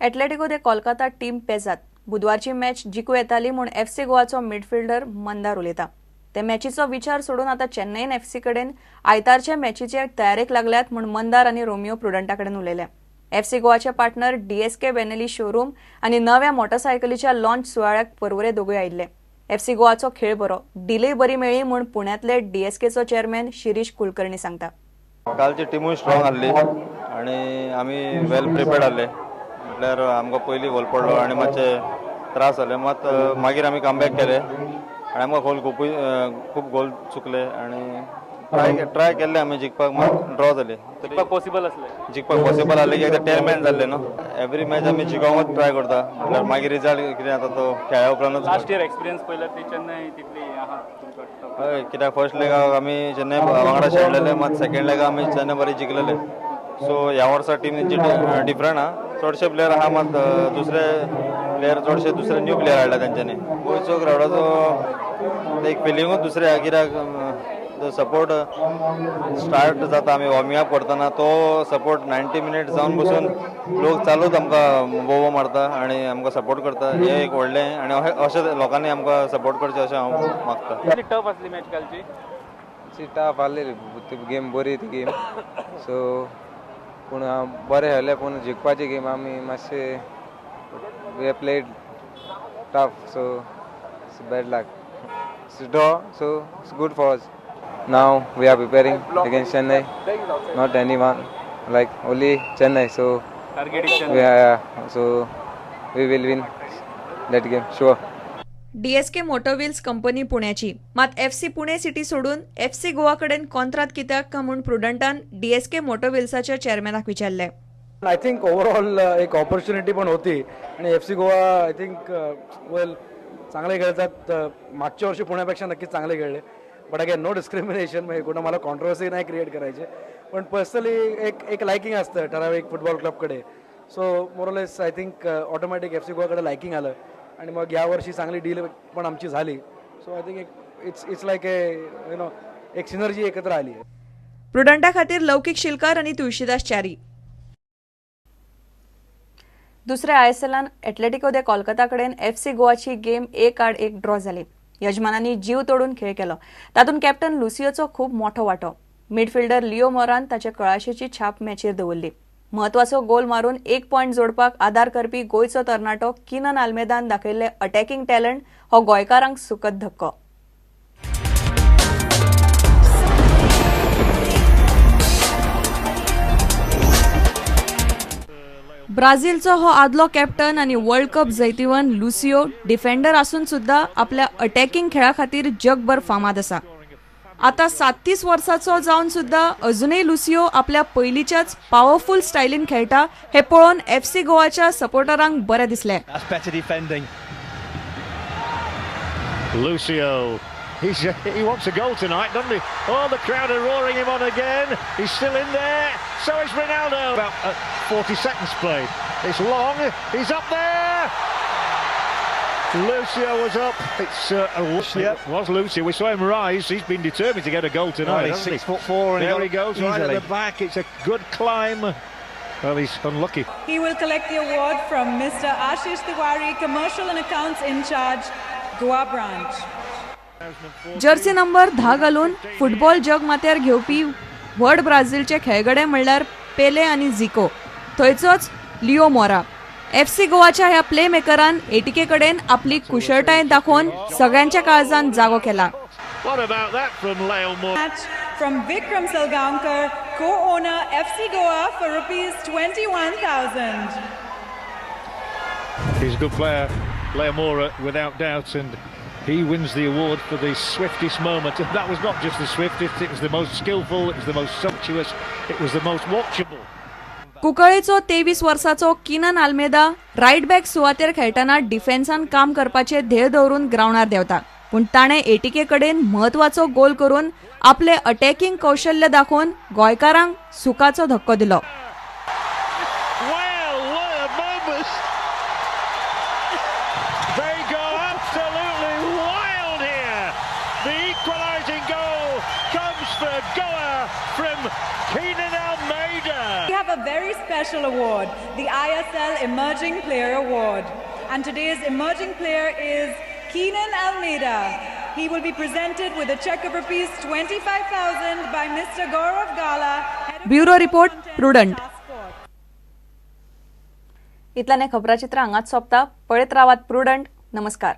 Atletico दे Kolkata team पेजात. बुधवारची match जिखूं येताली म्हूण FC गोवाचो midfielder Mandar उलयता. ते मॅचीचो विचार सोडून आतां चेन्नईन एफसी कडेन आयतारच्या मॅचीचे तयारेक लागल्यात म्हूण मंदार आनी रोमियो प्रुडंटा कडेन उलयले. एफसी गोवाचे पार्टनर डीएसके बेनेली शोरूम आनी नव्या मोटरसायकलीच्या लॉन्च सुवाळ्याक पर्वरे दोगूय आयिल्ले. एफसी गोवाचो खेळ बरो, डिलूय बरी मेळ्ळी म्हूण पुण्यांतले डीएसकेचो चेअरमॅन शिरीष कुलकर्णी सांगता. कालची टिमूय स्ट्रॉंग आसली आनी आमी वेल प्रिपेर्ड आसले. म्हटल्यार आमकां पयलीं गोल पडलो आनी मातशे त्रास जाले, मात मागीर आमी कमबॅक केले आनी आमकां गोल खुबूय खूब गोल चुकले आनी ट्राय केल्ले आमी जिखपाक, मात ड्रॉ जाले. जिखपाक पॉसिबल आसलें, जिखपाक पॉसिबल आसलें की 10 मॅन जाल्ले न्हू. एवरी मॅच आमी जिखोवंकूच ट्राय करता, म्हटल्यार मागीर रिजल्ट कितें जाता तो खेळ्या उपरांतूच. लास्ट इयर एक्सपिरियन्स पळयल्यार ती चेन्नय तितली आहा तुमकां? हय, कित्याक फर्स्ट लेगाक आमी चेन्नय वांगडा खेळलेले, मात सेकंड लेगाक आमी चेन्नय बरी जिखलेले. सो ह्या वर्सा टीम तेंची डिफरंट आहा, चडशे प्लेयर आहा, मात दुसरे प्लेयर चडशे दुसरे न्यू प्लेयर हाडला तेंच्यांनी. गोंयचो क्रावडाचो एक फिलिंगूच दुसरे आहा, कित्याक जो सपोर्ट स्टार्ट जाता आमी वॉर्मिंग अप करतना तो सपोर्ट 90 मिनट जावन बसून लोक चालूच आमकां बोवो मारता आनी आमकां सपोर्ट करता. हें एक व्हडलें आनी अशें लोकांनी आमकां सपोर्ट करचें अशें हांव मागता. कितली टफ आसली मॅच कालची? टफ आसली ती गेम, बरी ती गेम. सो पूण बरें खेळ्ळे, पूण जिखपाची गेम आमी मातशे we played tough, so it's bad luck, it's draw, so it's good for us. Now we are preparing against Chennai, not anyone, like only Chennai. So target is Chennai. Yeah, so we will win that game, sure. DSK motor wheels company पुण्याची, मात FC Pune city सोडून FC Goa कडेन कॉन्त्रात कित्याक काय म्हूण प्रुडंटान DSK motor व्हील्साच्या चेअरमॅनाक विचारलें. I think overall एक opportunity पण होती आणि FC Goa I think well चांगले खेळतात. मागच्या वर्षी पुण्यापेक्षा नक्कीच चांगले खेळले, बट अगेन नो डिस्क्रिमिनेशन, म्हणजे कोणा मला कॉन्ट्रोवर्सी नाही क्रिएट करायची, पण पर्सनली एक एक लायकिंग असतं ठराविक फुटबॉल क्लबकडे. So more or less I think automatic FC गोवाकडे liking आलं आणि मग यावर्षी चांगली डील पण आमची झाली. सो I think एक it's like a you know एक सिनर्जी एकत्र आली. प्रुडंटा खातीर लौकिक शिलकार आनी तुळशीदास च्यारी. दुसऱ्या आयएसएलान एटलेटिको दे कोलकाता कडेन एफसी गोवाची गेम 1-1 ड्रॉ जाली. यजमानांनी जीव तोडून खेळ केलो, तातूंत कॅप्टन लुसियोचो खूब मोठो वांटो. मिडफिल्डर लिओ मोरान ताच्या कळाशेची छाप मॅचीर दवरली. म्हत्वाचो गोल मारून 1 पॉयंट जोडपाक आदार करपी गोंयचो तरणाटो किनन आल्मेदान दाखयल्ले अटॅकिंग टॅलंट हो गोंयकारांक सुखद धक्को. ब्राझीलचो हो आदलो कॅप्टन आनी वर्ल्ड कप जैतिवंत लुसियो डिफेंडर आसून सुद्धा आपल्या अटॅकिंग खेळा खातीर जगभर फामाद आसा. आता 37 वर्साचो जावन सुद्धा अजूनय लुसियो आपल्या पयलींच्याच पावरफुल स्टायलीन खेळटा हे पळोवन एफसी गोवाच्या सपोर्टरांक बरें दिसलें. Lucio, he wants a goal tonight, doesn't he? Oh, the crowd are roaring him on again. He's still in there. So is Ronaldo. About 40 seconds played. It's long. He's up there. Lucio was up. It's it was Lucio. We saw him rise. He's been determined to get a goal tonight. Well, he's 6'4", and there he goes right at the back. It's a good climb. Well, he's unlucky. He will collect the award from Mr. Ashish Tiwari, Commercial and Accounts in Charge, Goa Branch. Jersey number 10 घालून football जग माथ्यार घेवपी व्हड ब्राझीलचे खेळगडे म्हणल्यार पेले आनी झिको, थंयचोच लिओ मोरा. एफसी गोवाच्या ह्या प्ले मेकरान एटीके कडेन आपली कुशळटाय दाखोवन सगळ्यांच्या काळजान जागो केला. From Vikram Salgaonkar, co-owner FC Goa, for rupees 21,000. He's a good player, Leo Mora, without doubt, and he wins the award for the swiftest moment. And that was not just the swiftest, it was the most skillful, it was the most sumptuous, it was the most watchable. कुंकळेचो 23 वर्साचो किनन Almeida right back सुवातेर खेळटना डिफेन्सान काम करपाचे ध्येय दवरून ग्रावंडार देंवता, पूण ताणें एटीके कडेन म्हत्वाचो गोल करून आपले अटॅकिंग कौशल्य दाखोवन गोंयकारांक सुखाचो धक्को दिलो. We have have a very special award, the ISL Emerging Player Award. And today's emerging player is Keenan Almeida. He will be presented with a check of rupees 25,000 by Mr. Gaurav Gala, Head of Bureau Report, Content, Prudent. Star Sports. इतल्याने खबराचित्र हांगाच सोंपता. पळयत रावात prudent. नमस्कार.